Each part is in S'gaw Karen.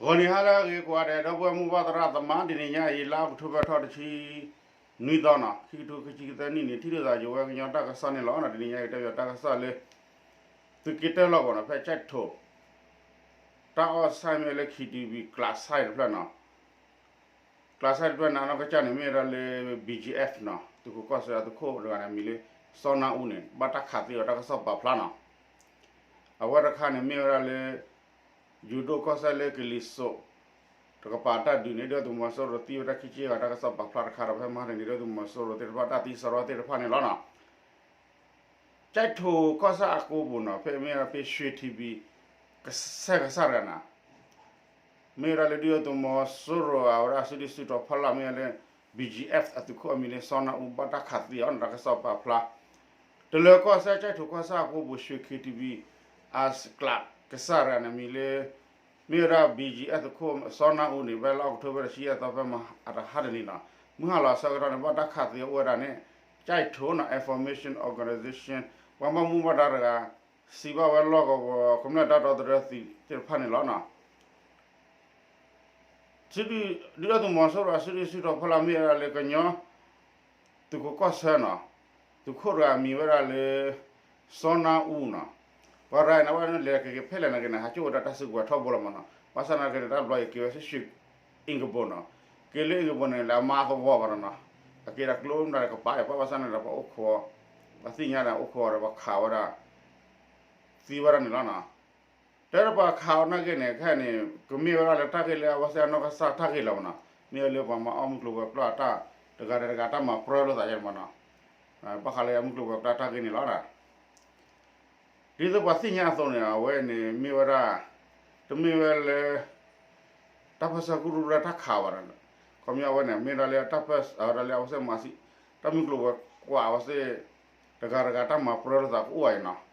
ဂီၤနံၤဟါလၢအဂ့ၤကိးဂၤဒဲး ဒီပုၢ်ဝဲၢ်မိၢ်ပၢ်သရၣ်သမါ တနံၤညါအံၤ လါအီးကထိဘၢၣ်ထီၣ်တဆံနွံသီနီၤ ခံကထိခံဆံသၢနံၣ်န့ၣ် ထံၣ်လိာ်သးယဝဲကညီတၢ်ကစီၣ်န့ၣ်လီၤ. တနံၤညါအံၤတဲဘၣ်တၢ်ကစီၣ်လၢ သုးက့တၢၢ်လီၢ်ကဝီၤနီၤ ဖဲကၠဲးထိး တၢ်အီၣ်ဆၣ်မ့ၢ်လၢ KTV ကျးဆၣ်တဖျၢၣ်နီၤ ကျးဆၣ်တဖျၢၣ်န့ၣ် အနီၢ်ကစၢ်န့ၣ် မ့ၢ်ဝဲဒၣ်လၢ BGF နီၤ သုးခိးကီၢ်စဲၣ်အသုးခိၣ်တဂၤန့ၣ် အမံၤလၢ စီၤနါအူန့ၣ် ဘၣ်တၢ်ခးသံအီၤတၢ်ကစီၣ်ပာ်ဖျါနီၤ အဝဲတခါန့ၣ် မ့ၢ်ဝဲဒၣ်လၢ ယိၤဒိၣ်ကီၢ်စဲၣ်လၢကလံၤစိး တကပၤတၢ်ဒုးန့ၣ် ဒုၣ်ဒါသုးမီၤစိရိၤသံဝဲဒၣ်ခံဆံဂၤတၢ်ကစီၣ်ပာ်ဖျါတခါဒီး ဖဲမဟါတနံၤ ဒုၣ်ဒါသုးမီၤစိရိၤသ့ၣ်တဖၣ်တၢ်သံစရီသ့ၣ်တဖၣ်န့ၣ်လီၤနီၤ ကၠဲးထိးကီၢ်ဆၣ်အကိပူၤနီၤ ဖဲမ့ၢ်ဝဲဒၣ်ဖဲရွှေထီးဘံၣ် ကစၢ်ကစၢ်တဂၤနီၤ မ့ၢ်ဝဲဒၣ်လၢဒုၣ်ဒါသုးမီၤစိရိၤအဝဲဒၣ်စုဒုၣ်စုတီၤဖီလာ်မ့ၢ်ဝဲလၢ BGF အသုးခိၣ်အမံၤလၢစီၤနါအူဘၣ်တၢ်ခးသံအီၤနီၤ တၢ်ကစီၣ်ပာ်ဖျါ တလၢၤကီၢ်စဲၣ်ကၠဲးထိးကီၢ်ဆၣ်အကိပူၤ ရွှေထီးဘံၣ် အကျးကစၢ်တဂၤန့ၣ် မံၤလၢ မ့ၢ်ဝဲဒၣ် BGF သုးခိၣ်စီၤနါအူန့ၣ် ဖဲလါအီးကထိဘၢၣ်တဆံယဲၢ်သီ ဖဲမဟါတနံၤနီၤ မုၢ်ဟါလီၤအဆၢကတီၢ်န့ၣ် ဘၣ်တၢ်ခးသံအိၣ်ဝဲဒၣ်န့ၣ် ကၠဲးထိးနီၤ Information Organization ပှၤဘၣ်မူဘၣ်ဒါတဂၤ စံးဘၣ်ဝဲလီၢ်ကဝီၤ ကမျၢၢ်တၢ်ဒီသဒၢသုးသ့ၣ်တဖၣ်န့ၣ်လီၤနီၤ ဒုၣ်ဒါသုးမီၤစိရိၤအစုဒုၣ်စုတီၤဖီလာ်မ့ၢ်ဝဲဒၣ်လၢကညီ သုးခိးကီၢ်ဆၢနီၤ သုးခိၣ်တဂၤအမံၤဝဲဒၣ်လၢ စီၤနါအူနီၤ ပှၤရၤန့ၣ် အဝဲန့ၣ်လဲၤက့ၤက့ၤဖဲလဲၣ်နာ်က့န့ၣ် ဟးကၠိၣ်ဝဲဒၣ်တၢ်စုကဝဲၤထီဘိလီၤမးနီၤ ဘၣ်ဆၣ်နာ်က့န့ၣ် တၢ်ဘျီအံၤက့ၤဝဲဆ့ၣ်ဆ့ၣ် အ့ကဘိနီၤ က့ၤလၢအ့ကဘိန့ၣ် လဲၤအမါသဝီဘၣ်နီၤ အက့ၤဒီးကျိမတၤကပၤအံၤ ပှၤဘၣ်ဆၣ်န့ၣ်ဒီးပှၤအိၣ်ခိး ပှၤသ့ၣ်ညါဒီးအိၣ်ခိးဒီးပှၤခးဝဲဒၣ် သံဝဲဒၣ်န့ၣ်လီၤနီၤ တဲဒီးပှၤခးအီၤနာ်က့န့ၣ် ခဲအံၤန့ၣ် ကမ့ၢ်ဝဲဒၣ်လၢတၢ်ဂ့ၢ်လၢအဝဲသ့ၣ်အနီၢ်ကစၢ်တၢ်ဂ့ၢ်လီၤမးနီၤ မ့ၢ်လၢပှၤမၤအီၣ်မုၢ်ကျိၤဝဲၤကျိၤအတၢ် တဂၤဒီးတဂၤတၢ်မၤပြၢလိာ်သးယဲမးနီၤ ဘၣ်ဃးလၢမုၢ်ကျိၤဝဲၤကျိၤတၢ်ဂ့ၢ်န့ၣ်လီၤ ဒ်သိးပှၤသ့ၣ်ညါအသိးန့ၣ် အဝဲန့ၣ်မ့ၢ်ဝဲဒၣ် တမ့ၢ်ဝဲလၢ တၢ်ပၢၢ်ဆၢကရူၢ်ကရၢတၢ်ခးဘၣ်ဒီး ခီပညီအဝဲန့ၣ် မ့ၢ်ဒၣ်လၢတၢ်ပၢၢ်ဆၢ ဒၣ်လၢအဝဲသ့ၣ်မၤစံး တၢ်မုၢ်ကျိၤဝဲၤကွာ်အဝဲသ့ၣ် တဂၤတဂၤတၢ်မၤပြၢလိာ်သးကအိၣ်ဝဲအံၤနီၤ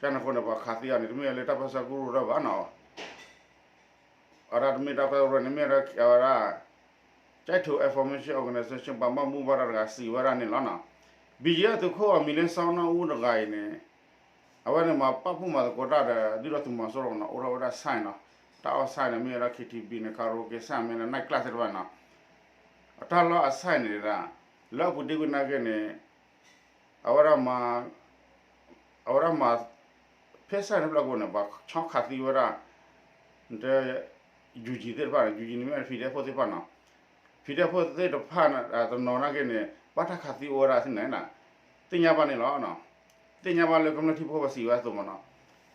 ကန့ၣ်အဃိန့ၣ် ပှၤခးသံအီၤန့ၣ် တမ့ၢ်ဝဲလၢတၢ်ပၢၢ်ဆၢကရူၢ်ကရၢဘၣ်နီၤ အဝဲဒၣ်တမ့ၢ်တၢ်ပၢၢ်ဆၢကရူၢ်န့ၣ် မ့ၢ်ဝဲဒၣ် ကၠဲးထိး Information Organization ပှၤဘၣ်မူဘၣ်ဒါတဂၤစံးဝဲဒၣ်န့ၣ်လီၤနီၤ BGF သုးခိၣ်အမံၤလၢစီၤနါအူတဂၤအံၤန့ၣ် အဝဲန့ၣ်မၤပာ်ဖှိၣ်မၤသကိးတၢ်ဒီး ဒုၣ်ဒါသုးမီၤစိရိၤနီၤ အိၣ်ထီၣ်ဝဲဒၣ် sign နီၤ တၢ်အီၣ် sign န့ၣ် မ့ၢ်ဝဲဒၣ် K T V န့ၣ် karaoke sign မ့ၢ်လၢ night club သ့ၣ်တဖၣ်နီၤ အတၢ်လီၢ်အ sign န့ၣ်ဒၣ် လၢအပူၤတ့ၢ်ကွံာ်နာ်က့န့ၣ် အဝဲဒၣ်မၤ အဝဲဒၣ်မၤ ဖဲ sign တဖျၢၣ်အဃိန့ၣ် ပှၤဆီခးသံဝဲဒၣ် နတဲ ယူၢ်ကၠံသ့ၣ်တဖၣ်န့ၣ် ယူၢ်ကၠံန့ၣ်မ့ၢ် PDF ဖိသ့ၣ်တဖၣ်နီၤ PDF ဖိသ့ၣ်တဖၣ်န့ၣ် တနီၤနာ်က့န့ၣ် ဘၣ်တၢ်ခးသံအိၣ်ဝဲဒၣ်သ့ၣ်န့ၣ် သ့ၣ်ညါဘၣ်န့ၣ်လီၤ. သ့ၣ်ညါဘၣ်လၢကမျၢၢ်ထံဖိကီၢ်ဖိစံးဝဲအသိးမးနီၤ.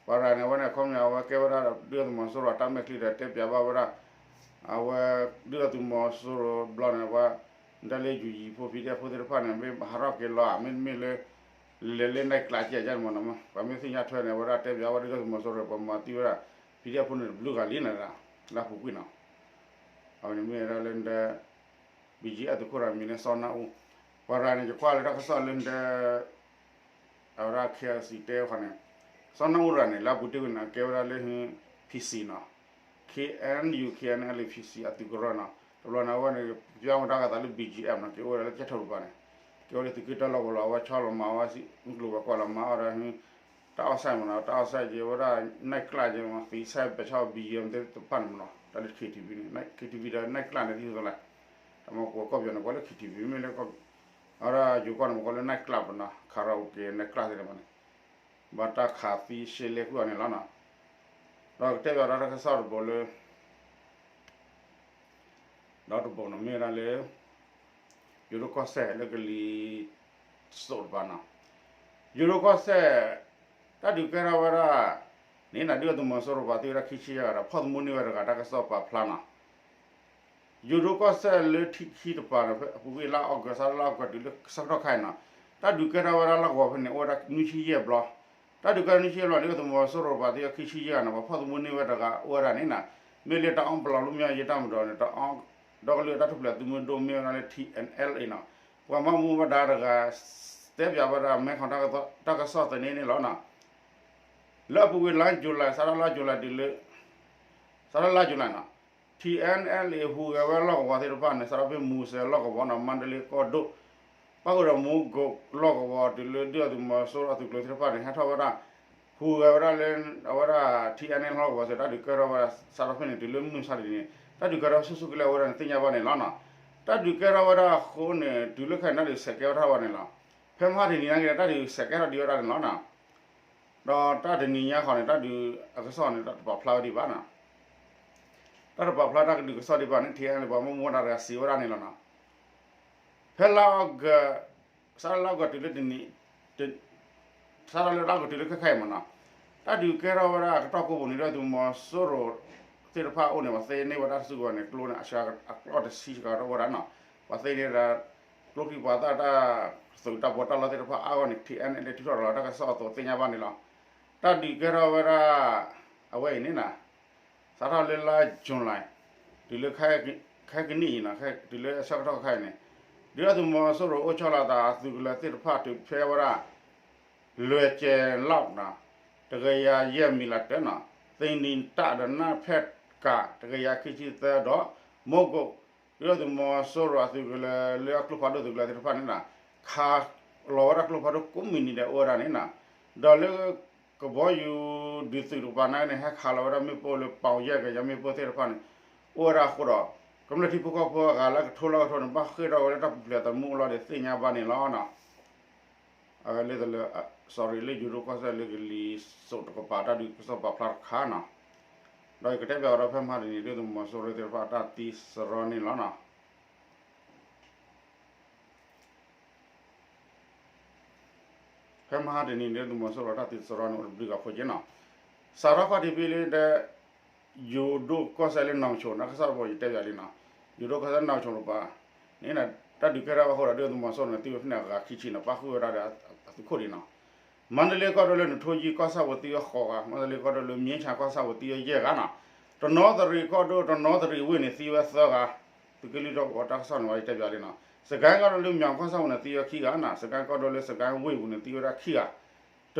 ပှၤရၤန့ၣ် အဝဲန့ၣ် အခီပညီ အဝဲကဲဝဲဒၣ်ဒုၣ်ဒါသုးမီၤစိရိၤအတၢ်မဲာ်ချံဒီး တဲပၠးဘၣ်ဝဲဒၣ် အဝဲ ဒုၣ်ဒါသုးမီၤစိရိၤဘျီန့ၣ် ပှၤ ဒ်လၢ ယူၢ်ကၠံဖိ PDF ဖိသ့ၣ်တဖၣ်န့ၣ် မ့ၢ်ဟးထီၣ်က့ၤလီၤဧါ မ့တမ့ၢ်လၢ လဲၤလၢ night club ကဲမးနီၤ. ပှၤမ့ၢ်သ့ၣ်ညါထွဲန့ၣ် အဝဲဒၣ်တဲပၠးဝဲဒၣ်ဒုၣ်ဒါသုးမီၤစိရိၤ ပှၤမၤသံဝဲဒၣ် PDF ဖိန့ၣ်တဘျုးဂၤလံန့ၣ်ဒၣ် လၢအပူၤကွံာ်နီၤ. အဝဲန့ၣ်မ့ၢ်ဝဲဒၣ်လၢ BGF သုးခိၣ်တဂၤမံၤလၢစီၤနၢအူ, ပှၤရၤန့ၣ် ယကွၢ်လၢတၢ်ကစီၣ်လၢဒၣ် အဝဲဒၣ် KIC တဲဃီန့ၣ်, စီၤနၢအူတဂၤန့ၣ် လၢအပူၤတ့ၢ်ကွံာ်န့ၣ် ကဲဝဲဒၣ်လၢ PC နီၤ, KNU KNLA PC အသုးကရၢနီၤ. တဘျီန့ၣ် အဝဲန့ၣ် ပၠါမတၤကသးလၢ BGF နီၤ, က့ၤအိၣ်ဝဲဒၣ်လၢကၠဲးထိးတပၤန့ၣ်, က့ၤအိၣ်လၢသုးက့တၢၢ်လီၢ်ကဝီၤလီၤ. အဝဲဆီလီၤမၤဝဲ မုၢ်ကျိၤဝဲၤကွာ်လီၤမၤအီၣ်ဒီး တၢ်အီၣ်ဆၣ်မးနီၤ, တၢ်အီၣ်ဆၣ်က့ၤဝဲဒၣ် night club က့ၤမး သံဆၣ်ပဲာ်ဆီ BGF သ့ၣ်တဖၣ်န့ၣ်မးနီၤ, တၢ်လၢ KTV န့ၣ် KTV ဒီး night club န့ၣ် ဒ်သိးလီၤ. တၢ်မၤကိးကီၢ်ပယီၤန့ၣ် ကိးလၢ KTV မ့ၢ်လၢ အဝဲဒၣ်ယိၤကီၢ်န့ၣ် မ့ၢ်ကိးလၢ night club နီၤ, karaoke night club သ့ၣ်တဖၣ်န့ၣ်, ဘၣ်တၢ်ခးသံရှဲလဲဃုာ်အီၤန့ၣ်လီၤနီၤ. ဒီးကတဲပၠးဒီးတၢ်ကစီၣ်တဘိလၢ ဒီးတဘိန့ၣ်မ့ၢ်ဝဲဒၣ်လၢ ယိၤဒိၣ်ကီၢ်စဲၣ်လၢကလံၤစိးတပၤနီၤ, ယိၤဒိၣ်ကီၢ်စဲၣ် တၢ်ဒုးကဲထီၣ်ဝဲဒၣ်န့ၣ် ဒုၣ်ဒါသုးမီၤစိရိၤပှၤသံဝဲဒၣ်ခံဆံယဲၢ်ဂၤဒီး ဖီၣ်သမူန့ၢ်ဝဲတဂၤ တၢ်ကစီၣ်ပာ်ဖျါနီၤ. ယိၤဒိၣ်ကီၢ်စဲၣ်လၢထံခံတပၤန့ၣ် အပူၤကွံာ်လါအီကူး စးထီၣ်လါအီကူးတုၤလၢဆၢကတီၢ်ခါအံၤနီၤ, တၢ်ဒုးကဲထီၣ်ဝဲဒၣ်လၢကဝီၤဖဲန့ၣ် အိၣ်ဝဲဒၣ်နွံဆံယဲၢ်ဘျီ, တၢ်ဒုးကဲထီၣ်နွံဆံယဲၢ်ဘျီ ဒုၣ်ဒါသုးမီၤစိရိၤပှၤသံဝဲခံဆံယဲၢ်ဂၤန့ၣ် ပှၤဖီၣ်သမူန့ၢ်ဝဲတဂၤအိၣ်ဝဲဒၣ်န့ၣ်နီၤ, မ့ၢ်လၢတအီၣ်ပလီၢ်လွံၢ်မၠၢ်ယဲတၢ်မၤဒီးန့ၣ် တအီၣ်ဒီကလုာ်တၢ်ထူၣ်ဖျဲးသုးမုၢ်ဒိၣ်မ့ၢ်ဝဲဒၣ်လၢ ထံၣ်အဲၣ်အဲလ်အ့နီၤ, ပှၤဘၣ်မူဘၣ်ဒါတဂၤ တဲပၠးဝဲဒၣ် မဲခီ တၢ်ကစီၣ်သန့န့ၣ်လီၤနီၤ. လၢအပူၤကွံာ်လါယူၤလံ စးထီၣ်လါယူၤလံတုၤလၢ စးထီၣ်လါယူၤလံနီၤ, ထံၣ်အဲၣ်အဲလ်အ့ ဟူးဂဲၤဝဲလီၢ်ကဝီၤသ့ၣ်တဖၣ်န့ၣ် စးထီၣ်ဖဲမူစဲၤလီၢ်ကဝီၤနီၤ, မါဒလ့ကီၢ်ဒိၣ်, ပၣ်ဃုာ်ဒီးမူကိးလီၢ်ကဝီၤတုၤလၢဒုၣ်ဒါသုးမီၤစိရိၤအသုးကျိၤသ့ၣ်တဖၣ်န့ၣ် ဟဲထီၣ်ဝဲဒၣ် ဟူးဂဲၤဝဲဒၣ်လၢ အဝဲဒၣ် ထံအါန့ၣ်လီၢ်ကဝီၤစ့ၢ် တၢ်ဒုးကဲထီၣ်ဝဲဒၣ် စးထီၣ်ဖဲန့ၣ် တုၤလၢမုၢ်ဆါတနံၤန့ၣ် တၢ်ဒုးကဲထီၣ်ဆူၣ်ဆူၣ်ကလဲာ်ဝဲဒၣ်န့ၣ် သ့ၣ်ညါဘၣ်န့ၣ်လီၤနီၤ. တၢ်ဒုးကဲထီၣ်ဝဲဒၣ်အဃိန့ၣ် တုၤလၢခဲအံၤ တၢ်ဒုးဆဲးကဲထီၣ်ဝဲဒၣ်န့ၣ်လီၤ. ဖဲမဟါတနံၤနာ်က့ဒီး တၢ်ဒုးဆဲးကဲထီၣ်ဒံးဝဲဒၣ်န့ၣ်လီၤနီၤ. ဒီးတၢ်တနံၤညါဃီန့ၣ် တၢ်ဒုးအကစီၣ်န့ၣ် တၢ်တပာ်ဖျါဝဲဒံးဘၣ်နီၤ. တၢ်တပာ်ဖျါတၢ်ကဒုးကစီၣ်ဒံးဘၣ်န့ၣ် ထံအါန့ၣ် ပှၤမုၢ်မုၢ်တဂၤစံးဝဲဒၣ်န့ၣ်လီၤနီၤ. ဖဲလါအီကူး စးထီၣ်လါအီကူးတုၤလၢတနံၤ စးထီၣ်လၢလါအီကူးတုၤလၢခဲခဲအံၤမးနီၤ, တၢ်ဒုးကဲထီၣ်ဝဲဒၣ်အကတီၢ်ကိးပူၤန့ၣ် ဒုၣ်ဒါသုးမီၤစိရိၤသ့ၣ်တဖၣ်အအိၣ်န့ၣ် ပှၤသ့န့ၢ်ဝဲဒၣ်တၢ်စုကဝဲၤန့ၣ် ကျိန့ၣ် အဆှၢအကျိၣ်တဆံစှၤထီၣ်ဝဲဒၣ်နီၤ, ပှၤသ့န့ၢ်ဒၣ် ကျိချံမျိာ်သၣ်တၢ် သုးတၢ်ပီးတၢ်လီသ့ၣ်တဖၣ်အါဂီၢ်န့ၣ် ထံအါန့ၣ် လဲၤထုးထီၣ်လီၤတၢ်ကစီၣ်အသိးသ့ၣ်ညါဘၣ်န့ၣ်လီၤ. တၢ်ဒုးကဲထီၣ်ဝဲဒၣ် အဝဲအံၤန့ၣ်နီၤ စးထီၣ်လၢလါ July တုၤလၢ ခဲကနံၣ်အံၤနီၤ တုၤလၢအဆၢကတီၢ်ခဲအံၤန့ၣ် ဒုၣ်ဒါသုးမီၤစိရိၤအိၣ်ဆီလီၤအသးအသုးကလၢၤသ့ၣ်တဖၣ်တုၤဖဲဝဲဒၣ် လွယ်ကျယ်လောက်နီၤ တကယၤယဲၢ်မံးလးတၢနီၤ, သ့နံၤတၢ်ဒီးနၢ်ဖဲၣ်ကး တကယၤခံဆံသၢဒီး မိၢ်ကိး ဒုၣ်ဒါသုးမီၤစိရိၤအသုးကလၢၤလၢအကျိဖးဒိၣ်သုးကလၢၤသ့ၣ်တဖၣ်န့ၣ်နီၤ ခးလီၤဝဲဒၣ်ကျိဖးဒိၣ်ကိးမုၢ်နံၤဒဲးအိၣ်ဝဲဒၣ်န့ၣ်နီၤ, ဒီးလၢ ကဘီယူၤဒုးသုးတကပၤနာ်က့န့ၣ် ဟဲခးလီၤဝဲဒၣ်မ့ၣ်ပိၢ်လၢပီၣ်ယဲၢ်ကယၤမ့ၣ်ပိၢ်သ့ၣ်တဖၣ်န့ၣ် အိၣ်ဝဲဒၣ်အဃိဒီး ကမျၢၢ်ထံဖိကီၢ်ဖိအဂၤလၢကထိလၢကထိန့ၣ် ဘၣ်ဃ့ၢ်ထီၣ်ဝဲလၢတၢ်ပူၤဖျဲးသးမူအလီၢ်ဒီးသ့ၣ်ညါဘၣ်န့ၣ်လီၤနီၤ. အဝဲလၢတလၢ sorry လၢယိၤဒိၣ်ကီၢ်စဲၣ်လၢကလံၤစိးတကပၤတၢ်ဒုးကစီၣ်ပာ်ဖျါတခါနီၤ, ဒီးယကတဲဘၣ်ဝဲဒီးဖဲမဟါတနံၤ ဒုၣ်ဒါသုးမီၤစိရိၤသ့ၣ်တဖၣ်တၢ်သံစရီန့ၣ်လီၤနီၤ. ဖဲမဟါတနံၤန့ၣ် ဒုၣ်ဒါသုးမီၤစိရိၤတၢ်သံစရီန့ၣ် အိၣ်တဘျုးဂၤဖိက့နီၤ, စးထီၣ်ခီၣ်ထံးဖဲလၢ ယိၤဒိၣ်ကီၢ်စဲၣ်လၢနီၢ်ကဆိး တၢ်ကစီၣ်တဘိယတဲပၠးလံနီၤ, ယိၤဒိၣ်ကီၢ်စဲၣ်နီၢ်ကဆိးတကပၤန့ၣ် တၢ်ဒုးကဲထီၣ်အဃိဒီး ဒုၣ်ဒါသုးမီၤစိရိၤန့ၣ် သံဝဲဖဲန့ၣ်အဂၤခံဆံနီၤ, ပၣ်ဃုာ်ဝဲဒၣ်ဒီးအသုးခိၣ်ဒံးနီၤ. မါတလ့ကီၢ်ဒိၣ်လၢနထိယံၤကီၢ်ဆၣ်ပူၤသံဝဲဃိးဂၤ, မါတလ့ကီၢ်ဒိၣ်လၢမၠ့ဆၣ်ကီၢ်ဆၣ်ပူၤသံဝဲယဲၢ်ဂၤနီၤ, တနီသရံၣ်ကီၢ်ဒိၣ် တနီသရံၣ်ဝ့ၢ်န့ၣ်သံဝဲသၢဂၤ, သုးက့လွံၢ်ထီၣ်ကဝီၤတၢ်ကစီၣ်န့ၣ် ဝဲယတဲပၠးလံနီၤ, စကဲကီၢ်ဒိၣ်လၢမၠးကီၢ်ဆၣ်ပူၤန့ၣ်သံဝဲခံဂၤနီၤ, စကဲကီၢ်ဒိၣ်လၢစကဲဝ့ၢ်ပူၤန့ၣ်သံဝဲဒၣ်ခံဂၤ တလၢၤကီၢ်ဆၣ်ဖဲကၠဲၣ်ထိးကီၢ်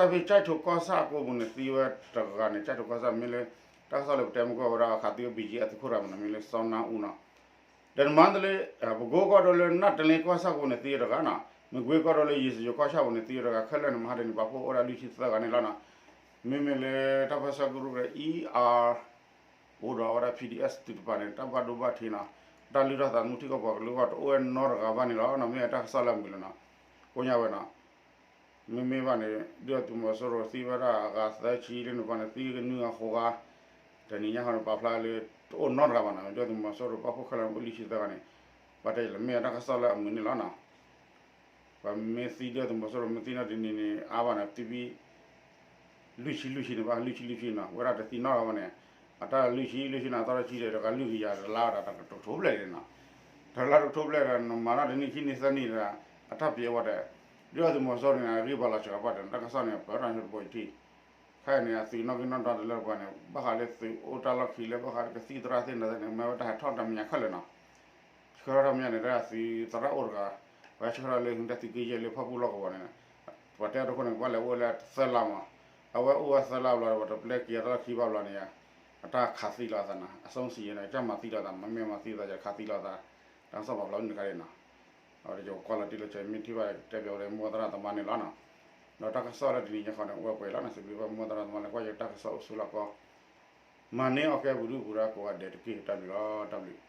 ဆၣ်အကိပူၤန့ၣ် သံဝဲတဂၤန့ၣ် ကၠဲၣ်ထိးကီၢ်ဆၣ်မ့ၢ်လၢ တၢ်ကစီၣ်လၢပတဲမုၢ်ကီၢ်ဝဲဒၣ်ခးသံဝဲ ဘံၣ်ကၠံအသုးခိၣ်တဂၤမ့ၢ်နီၤ မ့ၢ်လၢစီနါအူနီၤ, ဒီးမၤတလ့ ပကိကီၢ်ဒိၣ်လၢနၢ်တလ့ကီၢ်ဆၣ်ပူၤန့ၣ်သံဝဲတဂၤနီၤ, မ့ၢ်ကွ့ကီၢ်ဒိၣ်လၢယ့ၣ်စယိၤကီၢ်ဆၣ်ပူၤန့ၣ်သံဝဲတဂၤ, ခဲလၢာ်န့ၣ်မဟါတနံၤပာ်ဖှိၣ်အိၣ်ဝဲဒၣ်လွံၢ်ဆံသၢဂၤန့ၣ်လီၤနီၤ, မ့မ့ၢ်လၢတၢ်ပၢဆှၢကရူၢ်ဒီး အံၤအါ အိၣ်ဒီးဝဲဒၣ် P D S သုးတကပၤန့ၣ် တၢ်ဘၣ်ဒိဘၣ်ထံးနီၤ, တၢ်လုၢ်ထီၣ်သးသမူထံကီၢ်ပှၤကလုာ်အဂီၢ်တအိၣ်ဝဲနီတဂၤဘၣ်န့ၣ်လီၤ, မ့ၢ်တၢ်ကစီၣ်လၢအမုာ်လီၤနီၤ, ကိးညါဝဲနီၤ, မ့မ့ၢ်ဘၣ်န့ၣ် ဒုၣ်ဒါသုးမီၤစိရိၤသံဝဲဒၣ်အဂၤသၢဆံလၢန့ၣ်ပှၤန့ၣ် သံကနွံဂၤဃိးဂၤ, တနံၤညါဃီန့ၣ် ပာ်ဖျါလၢ တအိၣ်နီတဂၤဘၣ်နီၤ, ဒုၣ်ဒါသုးမီၤစိရိၤပာ်ဖှိၣ်ခဲလၢာ်န့ၣ် အိၣ်လွံၢ်ဆံသၢဂၤန့ၣ်, ပှၤတဲလၢမ့ၢ်တၢ်ကစီၣ်လၢအမုာ်န့ၣ်လီၤနီၤ. ပှၤမ့ၢ်သံဒုၣ်ဒါသုးမီၤစိရိၤ မ့ၢ်သံနီတနံၤန့ၣ် အါဘၣ်န့ၣ် သံဘံၣ် လွံၢ်ဆံလွံၢ်ဆံန့ၣ်ဘၣ် လွံၢ်ဆံလွံၢ်ဆံနီၤ, ဝဲဒၣ်တသံနီတဂၤဘၣ်န့ၣ်, အတၢ်လွံၢ်ဆံလွံၢ်ဆံန့ၣ် အသီတဆံဒီး တဂၤလွံၢ်ကယၤတလါဝဲဒၣ်တကထိဘျဲၣ်န့ၣ်နီၤ, တလါတကထိဘျဲၣ်ဒီး နမၤနီတနံၣ်ခံနံၣ်သၢနံၣ်ဒီး အတၢ်ပျဲဝဲဒီး ဒုၣ်ဒါသုးမီၤစိရိၤန့ၣ် အဂံၢ်ဘါလီၤစှၤဘၣ်ဒီး တၢ်ကစီၣ်န့ၣ် ပၢၢ်ထီၣ်န့ၣ်တဘိယူၤထံၣ် ခဲအံၤန့ၣ် အသုးနီၣ်ဂံၢ်နီၣ်ဒွးတလၢပှၤန့ၣ် ဘၣ်ဃးလၢသုးအိၣ်တၢ်လီၢ်ခံလၢဘၣ်ဃးကသံၣ်သရၣ်သ့ၣ်န့ၣ် မ့ၢ်ဝဲတၢ်ဟဲထီၣ်တၢ်မဲာ်ညါခဲလၢာ်နီၤ, ဆှၢထီၣ်တၢ်မဲာ်ညါန့ၣ် တၢ်သုးသရၣ်အိၣ်တဂၤ, ပှၤဟဲဆှၢထီၣ်လၢတၢ်သုးက့ယဲၢ်လၢဖၣ်ပူၣ်လီၢ်ကဝီၤန့ၣ်, ပှၤတဲတခိၣ်န့ၣ် ကဘၣ်လဲၤအိၣ်လၢသၢလါမး, အဝဲအိၣ်ဝဲသၢလါဘျီဒီး ပှၤတပျဲက့ၤအတၢ်လီၢ်ခံဘၣ်ဘျီန့ၣ်, အတၢ်ခးသံလီၤအသးနီၤ, အစီဆှံယဲၢ်န့ၣ် ကမၤသံလီၤအသး မ့မ့ၢ်မၤသံသးယခးသံလီၤအသး, တၢ်ကစီၣ်ပာ်ဖျါန့ၣ်တခါန့ၣ်နီၤ အဝဲတကကွၢ်လီၤတံၢ်လီၤဆဲး မ့ၢ်ထံၣ်ဘၣ်တဲဘၣ်ဝဲဒၣ်မိၢ်သရၣ်သမါန့ၣ်လီၤနီၤ, ဒီးတၢ်ကစီၣ်လၢတနံၤညါဃီန့ၣ် အိၣ်ဝဲပှဲၤလီၤနီၤ, စံးဘျုးဘၣ်မိၢ်သရၣ်သမါလၢကွၢ်ယတၢ်ကစီၣ်အိၣ်ဆူၣ်လီၤကီ, မၤန့ၢ်အီၣ်ကဲပူၤဒုပူၤဒီးကိးဂၤဒဲးတက့ၢ် တၢ်ဘျုးလီၤ တၢ်ဘျုး